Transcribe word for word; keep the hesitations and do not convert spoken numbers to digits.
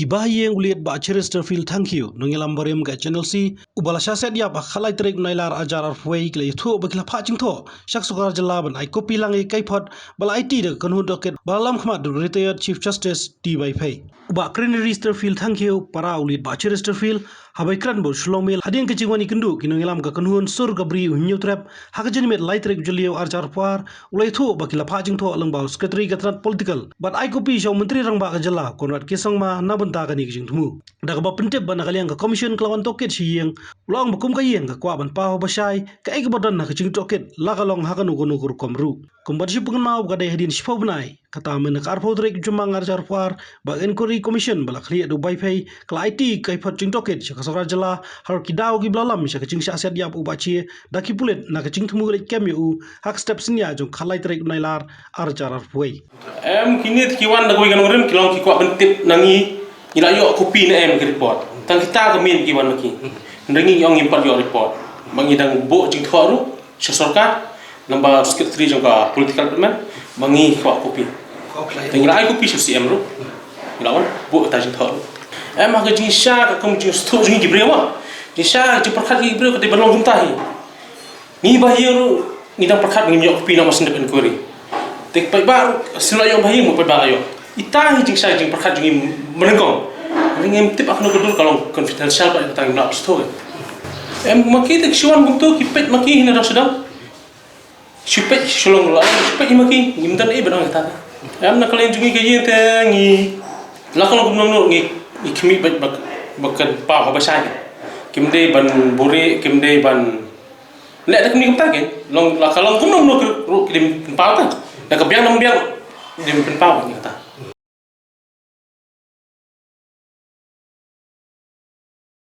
Ki bahaïing u Late Bah Cheristerfield Thangkhiew, nongïalam barim ka Channel C, uba la shah set ïap ha ka lai tarik Nailar arhajar arphew wei, ki la ïathuh ba ki la phah jingthoh sha ka sorkar jylla ban ai kopi lang ïa ka kaiphod ba la aiti da ka kynhun tohkit ba la lam khmat da u Retired Chief Justice D Vaiphei. U Bah Cheristerfield Thangkhiew, para u Late Bah Cheristerfield, haba ïakren bad u Shillong Mail hadien ka jingwan ïakynduh ki nongïalam ka kynhun Sur ka Bri U Hynñiewtrep ha ka janmiet lai tarik Jylliew arhajar arphew ar, u la ïathuh ba ki la phah jingthoh lyngba u Secretary ka tnat Political bad ai kopi sha u Myntri Rangbah ka jylla Conrad K Sangma na bynta kane ka jingthmu. Da kaba pyntip ba na ka liang ka Commission ka la wan tohkit sha ïing, u la ong ba kum ka ïing ka kwah ban paw ha ba shai kaei kaba don ha ka jingtohkit, la ka long ha kano kano ka rukom ruh. Kumba da shu pynkynmaw ba ka dei hadien shiphew bnai, kata mynne ka arphew tarik Jymmang arhajar arphew ar, ba ka Inquiry Commission ba la khlieh da u Vaiphei ka la aiti ka kaiphod jingtohkit sha ka sorkar jylla halor ki daw kiba la lam sha ka jingshah set ïap u Bah Che da ki pulit na ka jingthmu leit kem ïa u ha ka step synñia jong ka lai tarik Nailar arhajar arphew wei. Em, kine te ki wan da kawei ka nongrim, ki long ki kwah ban tip na ngi, ngi la ïoh kopi ne em ka report. Tang kita ka mih ki wan ma ki. Hynrei ngi ong ngim pat ïoh report. Ma ngi dang buh jingthoh ruh sha sorkar, lyngba secretary jong ka political department, ma ngi kwah kopi. Te ngi la ai kopi sha C M ruh. Ngi la wan buh kata jingthoh ruh. Em, ha ka jingshisha ka kum jingsngewthuh jong ngi ki briew ma. Jingshisha ka jingpyrkhat ki briew ka dei ban long kumta hi. Ngi bahaïing ruh ngi dang pyrkhat ba ngim ïoh kopi na ma shu dep inquiry. Te paidbah ruh shu la ïoh, bahaïing ruh paidbah la ïoh. Ita hi jingshisha jingpyrkhat jong ngi mynnyngkong. Ngim tip ha kano ka dur, ka long confidential bad kata ngim lah ban sngewthuh. Em, ma ki te ki shu wan kumto, ki peit ma ki hi na dang shu dang. Shu peit shu long la, shu peit ma ki, ngim don ei ba dang kata. Em, na ka liang jong ngi ka ïing te ngi, la ka long kumno kumno ngi, ngi khmih bad ba, ba kan paw ha ba shai. Kim dei ban buhrieh, kim dei ban leh da kumne kumta kein. Long la ka long kumno kumno ruh ki dei ban paw ta. Da ka biang dang biang, ki dei ban paw kein kata.